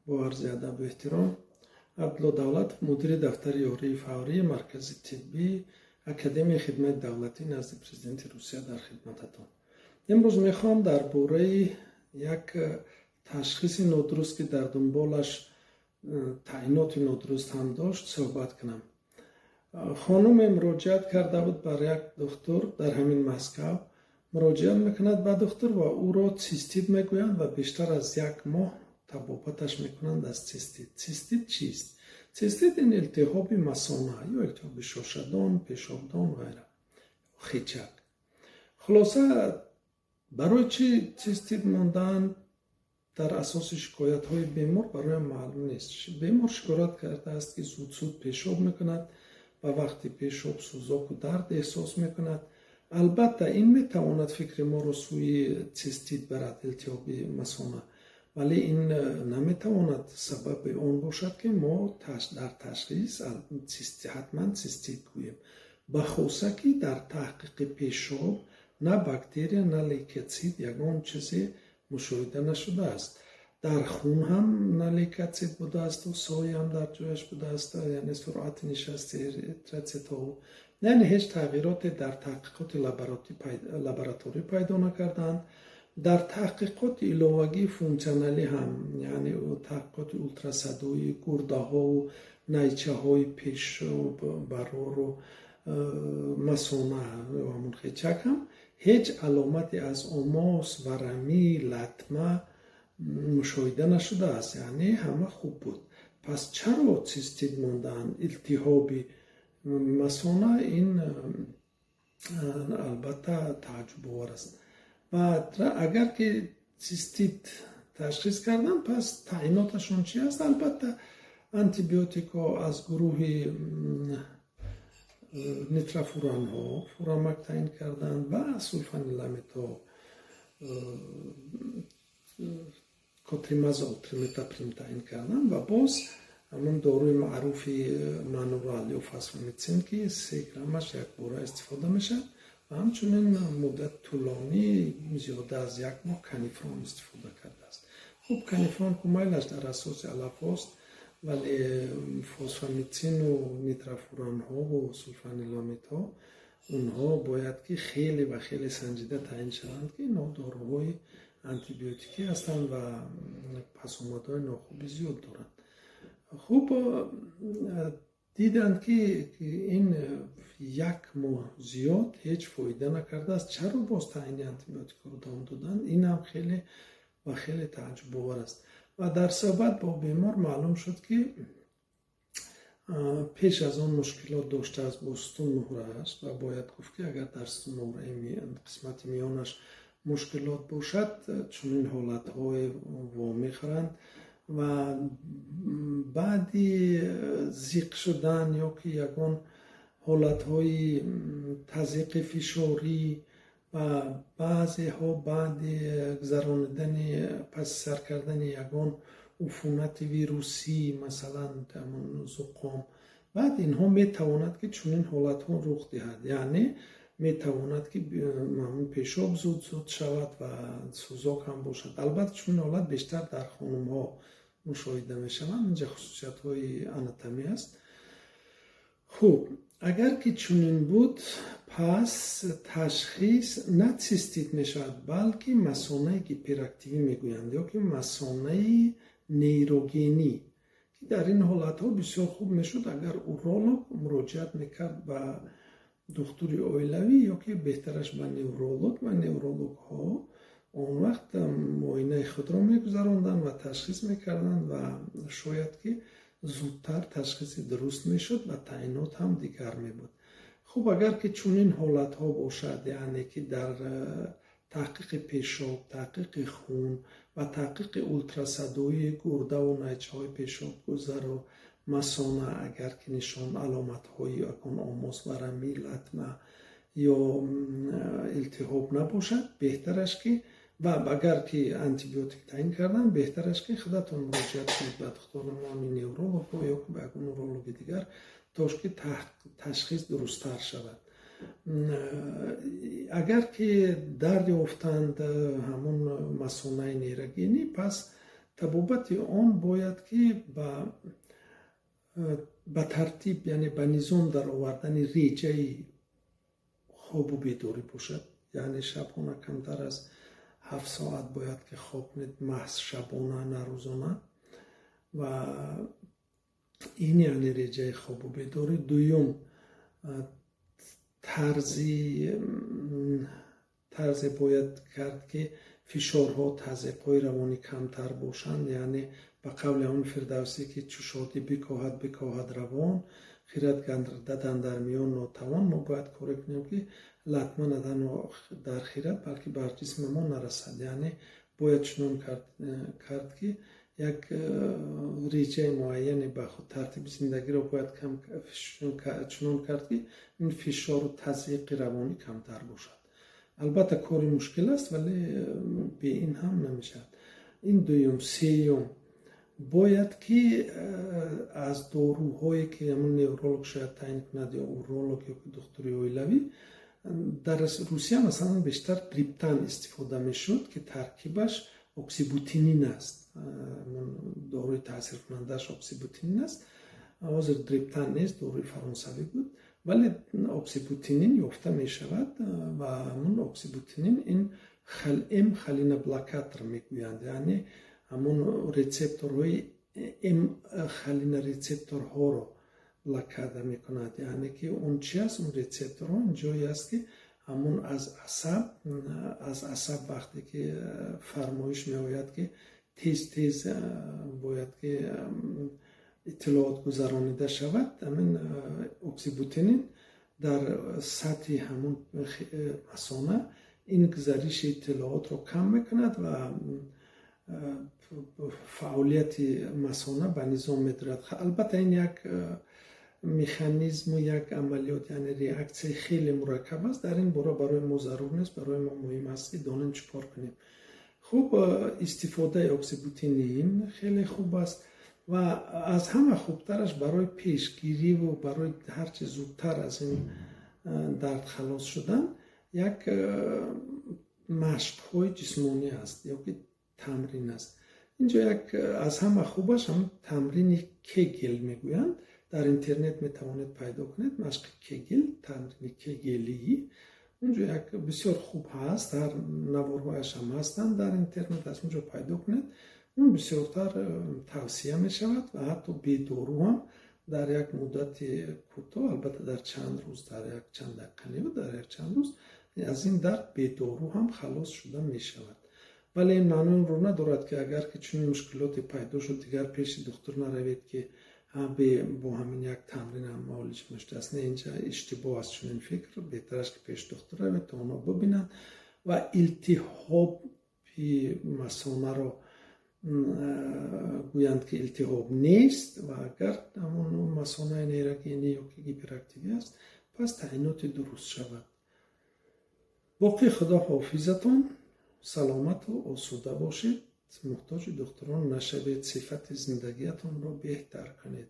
Бо арзи адабу эҳтиром, Абдулло Давлатов, мудири дафтари ёрии фаврии Маркази тиббии Академияи хидмати давлатӣ назди Президенти Русия дар хидмататон. Имрӯз мехоҳам дар бораи як ташхиси нодуруст, ки дар дунболаш таъйиноти нодуруст ҳам дошт, суҳбат кунам. Хонуме муроҷиат карда буд бар як духтур дар ҳамин Москав. Муроҷиат мекунад ба духтур ва ӯро цистит мегӯянд ва бештар аз як моҳ табобаташ мекунанд аз цистит. Цистит чист? Цистит ин илтиҳоби масона ё илтиҳоби шошадон, пешобдон, ғайра, хичак. Хулоса, барои чӣ цистит мондаанд, дар асоси шикоятҳои бемор бароям маълум нест. Бемор шикоят кардааст, ки зуд-зуд пешоб мекунад ва вақти пешоб сӯзоку дард эҳсос мекунад. Албатта, ин метавонад фикри моро сӯи цистит барад, илтиҳоби масона, вале ин наметавонад сабаби он бошад, ки мо дар ташхис ҳатман цистит гӯем, бахоса ки дар таҳқиқи пешоб на бактерия, на лейкоцит, ягон чизе мушоҳида нашудааст. Дар хун ҳам на лейкоцит будаасту СОЭ ҳам дар ҷояш будааст, яъне суръати нишасти эритроцитҳо, яъне ҳеҷ тағйироте дар таҳқиқоти лабораторӣ пайдо накарданд. Дар таҳқиқоти иловагии функсионалӣ ҳам, яъне таҳқиқоти ултрасадои гурдаҳову найчаҳои пешоб барору масона, ҳамон хечак ҳам ҳеҷ аломате аз омос, варамӣ, латма мушоҳида нашудааст, яъне ҳама хуб буд. Пас чаро цистит мондаанд, илтиҳоби масона? Ин албатта тааҷҷубовар аст. Ва агар ки цистит ташхис карданд, пас таъйиноташон чи аст? Албатта, антибиотикҳо аз гурӯҳи нитрофуранҳо, фурамак таъин карданд ва сулфаниламидҳо, котримазол, триметаприм таъин карданд ва боз ҳамон доруи маъруфи манурал ё фосфомитсин, ки 3 граммаш якбора истифода мешавад, ва ҳамчунин муддат тӯлонӣ, зиёда аз як моҳ, канифрон истифода кардааст. Хуб, канифрон кумайлаш дар асоси алафост, вале фосфомитсину нитрофуранҳову сулфаниламидҳо, онҳо бояд ки хеле ва хеле санҷида таъин шаванд, ки инҳо доруҳои антибиотикӣ ҳастанд ва пасомадҳои нохуби зиёд доранд. Хуб, диданд, ки ин як моҳ зиёд ҳеҷ фоида накардааст. Чаро боз таъини антибиотикҳоро давом доданд? Ин ҳам хеле ва хеле тааҷҷубовар аст. Ва дар суҳбат бо бемор маълум шуд, ки пеш аз он мушкилот доштааст бо сутунмуҳрааш. Ва бояд гуфт, ки агар дар сутунмуҳраи қисмати миёнаш мушкилот бошад, чунин ҳолатҳое вомехӯранд. Ва баъди зиқ шудан ё ки ягон ҳолатҳои тазйиқи фишорӣ ва баъзеҳо баъди гузаронидани, паси сар кардани ягон уфунати вирусӣ, масалан ҳамон зуқом, баъд инҳо метавонад, ки чунин ҳолатҳо рух диҳад, яъне метавонад, ки ҳамон пешоб зуд зуд шавад ва сӯзок ҳам бошад. Албатта, чунин ҳолат бештар дар хонумҳо мушоҳида мешаванд, инҷа хусусиятҳои анатомӣ аст. Хуб, агар ки чунин буд, пас ташхис на цистит мешавад, балки масонаи гиперактивӣ мегӯянд ё ки масонаи нейрогенӣ, ки дар ин ҳолатҳо бисёр хуб мешуд, агар уролог муроҷиат мекард ба духтури оилавӣ ё ки беҳтараш ба невролог, ва неврологҳо он вақт муоинаи худро мегузаронданд ва ташхис мекарданд ва шояд ки зудтар ташхиси дуруст мешуд ва таъйинот ҳам дигар мебуд. Хуб, агар ки чунин ҳолатҳо бошад, яъне ки дар таҳқиқи пешоб, таҳқиқи хун ва таҳқиқи ултрасадоии гурдаву найчаҳои пешобгузару масона, агар ки нишон аломатҳои ягон омос, варамӣ, латма ё илтиҳоб набошад, беҳтараш ки ва агар ки антибиотик таъин кардан, беҳтараш ки худатон муроҷиат кунед ба духтурони неврологҳо ё ба ягон урологи дигар, то ки ташхис дурусттар шавад. Агар ки дарёфтанд ҳамон масонаи нейрогенӣ, пас Табобати он бояд ки ба тартиб, яъне ба низом даровардани реҷаи хобу бедорӣ бошад. Яъне шабона камтар аз 7 соат бояд ки хоб кунед, маҳз шабона, на рӯзона. Ва ин яъне реҷаи хобу бедорӣ. Дуюм, тарзе бояд кард, ки фишорҳо, тазйиқҳои равонӣ камтар бошанд. Яъне ба қавли ҳамон Фирдавсӣ, ки чу шодӣ бикоҳад, бикоҳад равон, хирад гардад андар миён нотавон. Мо бояд коре кунем, ки латма на танҳо дар хирад, балки бар ҷисми мо нарасад. Яъне бояд чунон кард, ки як реҷаи муайяне ба худ, тартиби зиндагиро бояд чунон кард, ки ин фишору тазйиқи равонӣ камтар бошад. Албатта, кори мушкил аст, вале бе ин ҳам намешавад. Ин дуюм. Сеюм, бояд ки аз доруҳое, ки ҳамон невролог шояд таъин кунад ё уролог ё духтури оилавӣ. Дар Русия, масалан, бештар триптан истифода мешуд, ки таркибаш оксибутинин аст, доруи таъсиркунандааш оксибутинин аст. Ҳозир триптан нест, доруи фаронсавӣ буд, вале оксибутинин ёфта мешавад. Ва ҳамон оксибутинин ин М холиноблокатор мегӯянд, яъне ҳамон рецепторҳои М холинорецепторҳоро блокада мекунад. Яъне ки он чи аст? Он рецепторҳо ин ҷое аст, ки ҳамон аз асаб вақте ки фармоиш меояд, ки тез тез бояд ки иттилоот гузаронида шавад, ҳамин оксибутинин дар сатҳи ҳамон масона ин гузариши иттилоотро кам мекунад ва фаъолияти масона ба низом медорад. Албатта, ин як механизму як амалиёт, яъне реаксияи хеле мураккаб аст. Дар ин бора барои мо зарур нест. Барои мо муҳим аст, ки донем чӣ кор кунем. Хуб, истифодаи оксибутинин хеле хуб аст ва аз ҳама хубтараш барои пешгириву барои ҳарчи зудтар аз ин дард халос шудан як машқҳои ҷисмонӣ аст ё ки тамрин аст. Инҷо як аз ҳама хубаш ҳам тамрини Кегел мегӯянд. Дар интернет метавонед пайдо кунед, машқи Кегел, тамрини Кегелӣ. Унҷо як бисёр хуб ҳаст, дар наворҳояш ҳам ҳастанд дар интернет, аз унҷо пайдо кунед. Он бисёртар тавсия мешавад ва ҳатто бедору ҳам дар як муддати кӯтоҳ, албатта дар чанд рӯз, дар як чанд дақиқа не, дар як чанд рӯз аз ин дард бедору ҳам халос шуда мешавад. Вале ин маъноро надорад, ки агар ки чунин мушкилоте пайдо шуд, дигар пеши духтур наравед, ки бо ҳамин як тамрин ҳам муолиҷа мешудааст. Не, инҷа иштибоҳ аст чунин фикр. Беҳтараш, ки пеши духтур равед, то онҳо бибинанд ва илтиҳоби масонаро гӯянд, ки илтиҳоб нест, ва агар ҳамон масонаи нейрогенӣ ё ки гиперактивӣ аст, пас таъиноти дуруст шавад. Боқӣ Худо ҳофизатон, саломату осуда бошед, муҳтоҷи духтурон нашавед, сифати зиндагиятонро беҳтар кунед.